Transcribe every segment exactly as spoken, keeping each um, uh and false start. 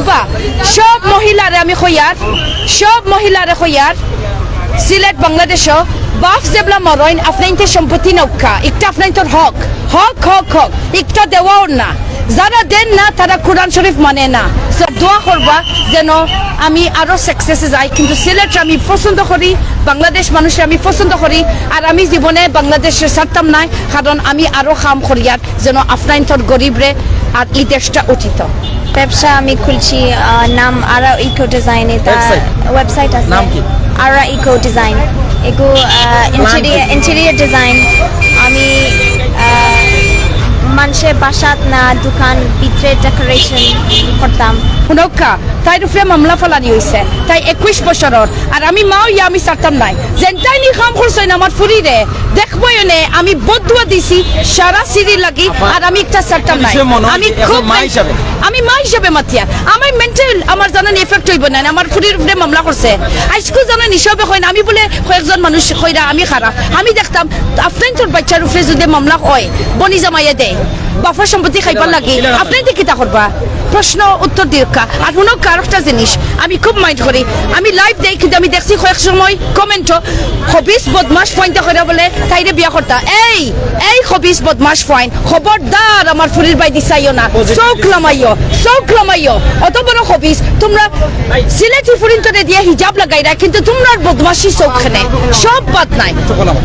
বা, সব মহিলারে আমি কইয়ার, সব মহিলারে কইয়ার, সিলেট বাংলাদেশো বাফ যেবলা মরইন, আফনাইনতে সম্পত্তি নৌকা, একটা আফনাইনতর হক, হক, হক, হক, একটা দেওয়াও না। যারা দেন না, তারা কোরআন শরীফ মানে না। So, দোয়া করবা যেন আমি আরো সাকসেসে যাই, কিন্তু সিলেট আমি পছন্দ করি, বাংলাদেশ মানুষরে আমি পছন্দ করি, আর আমি জীবনে বাংলাদেশরে ছাড়তাম নায়, কারণ আমি আরো কাম করিয়ার যেন আফনাইনতর গরিবরে আর ই দেশটা উঠিত। ব্যবসা আমি খুলছি, আহ, নাম আরা ইকো ডিজাইন, এটা ওয়েবসাইট। ওয়েবসাইট আছে। নাম কি? আরা ইকো ডিজাইন। এগু, আহ, ইন্টেরিয়র, ইন্টেরিয়র ডিজাইন। আমি, আহ, মানুষের বাসাত না দোকান ভিতরে ডেকোরেশন করতাম। হুনউক্কা, তাইর উপরে মামলা ফালানি অইছে, তাই একুশ বছরর, আর আমি মা অইয়া আমি ছাড়তাম নায়। যেনটাইন ই কাম করছইন আমার ফুরিরে, দেখবই অনে, আমি বদদোয়া দিছি সারা সিরির লাগি, আপা, আর আমি একটা ছাড়তাম নায়। বিষয়ে মনে হয় আমি যে এখন খুব মা হিসাবে। আমি মা হিসাবে মাতিয়ার। আমার মেন্টাল, আমার জানানি এফেক্ট অইবো না, আমার ফুরির উপরে মামলা করছে। আইজকু জানানি সবে কইন, আমি বুলে কয়েকজন মানুষ কইরা আমি খারাপ। আমি দেখতাম, আফনাইনতর বাচ্চার উপরে যদি মামলা অয়, বনি জামাইয়ে দেয়, বাফর সম্পত্তি খাইবার লাগি, আফনাইনতে কিতা করবা? প্রশ্ন উত্তর দিউক্কা। আর হুনউক্কা, আরোকটা জিনিস আমি খুব মাইন্ড করি, আমি লাইভ দেই, কিন্তু আমি দেখছি কয়েক সময় কমেন্টো খবিস বদমাশ ফুয়াইন্তে কইরা বুলে তাইরে বিয়া করতা। এই, এই খবিস বদমাশ ফুয়াইন, খবরদার আমার ফুরির বায়দি চাইও না। চউখ লামাইও, চউখ লামাইও। অত বড় খবিস, তুমরা সিলেটি ফুরিন্তরে দিয়া হিজাব লাগাইরা, কিন্তু তুমরার বদমাশি চউখ কেনে। সব বাদ নাই,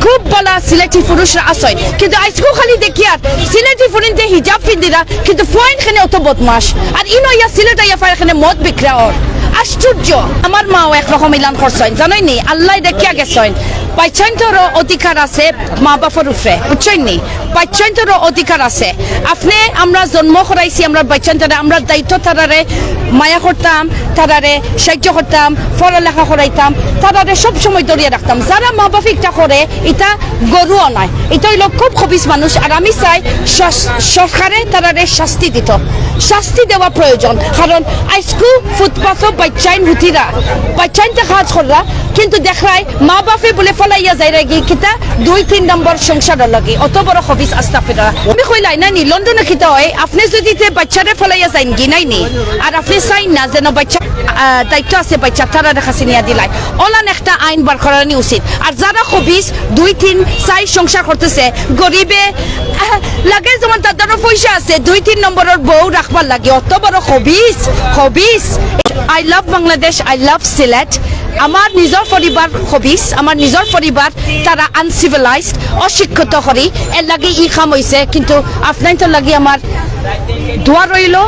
খুব বালা সিলেটি পুরুষরা আছইন, কিন্তু আইজকু খালি দেখিয়ার সিলেটি ফুরিন্তে হিজাব পিন্দিরা, কিন্তু ফুয়াইন কেনে অত বদমাশ। আর ইনো আইয়া সিলেট আইয়া ফাইর কেনে মদ বিক্রা অর। আশ্চর্য। আমার মাও একরকম ইলান করছইন, জানইন নি? আল্লায় দেখিয়া গেছইন। বাচ্চাইন্তরও অধিকার আছে মা বাফর উপরে, বুঝছইন নি? বাচ্চাইন্তরও অধিকার আছে। আফনে আমরা জন্ম করাইছি, আমরা বাচ্চাইন্তরে, আমরা দায়িত্ব তারারে মায়া করতাম, তারারে সাহায্য করতাম, পড়ালেখা করাইতাম, তারারে সব সময় ধরিয়া রাখতাম। যারা মা বাফে ইটা করে, ইটা গরুও নায়, ইটা অইলো খুব খবিস মানুষ। আর আমি চাই শাস-, সরকারে তারারে শাস্তি দিত, শাস্তি দেওয়া প্রয়োজন। কারণ আইজকু ফুটপাথও বাচ্চাইন হুতিরা, বাচ্চাইন্তে কাজ কররা, কিন্তু দেখরায় মা বাফে বুলে ফালাইয়া যাইরাগি কিতা দুই তিন নম্বর সংসারর লাগি, অত বড় খবিস, আস্তাগফিরুল্লাহ। আমি কইলাই না নি, লন্ডনো কিতা অয়, আফনে যদি তে বাচ্চারে ফালাইয়া যাইনগি নাইনি, আর আফনে চাইন না যেন বাচ্চা, আহ, দায়িত্ব আছে বাচ্চা, তারার কাছে নিয়া দিলাই, অলান একটা আইন বার করানি উচিত। আর যারা খবিস দুই তিন চাইর সংসার করতেছে, গরিবে, আহ, লাগে যেমন তার দ্বারা পয়সা আছে, দুই তিন নম্বরর বউ রাখবার লাগি, অত বড় খবিস, খবিস। I love Bangladesh, I love Sylhet. আমার নিজর পরিবার খবিস, আমার নিজর পরিবার তারা আনসিভিলাইজড, অশিক্ষিত করি, এর লাগি ই কাম অইছে, কিন্তু আফনাইন্তর লাগি আমার দোয়া রইলো।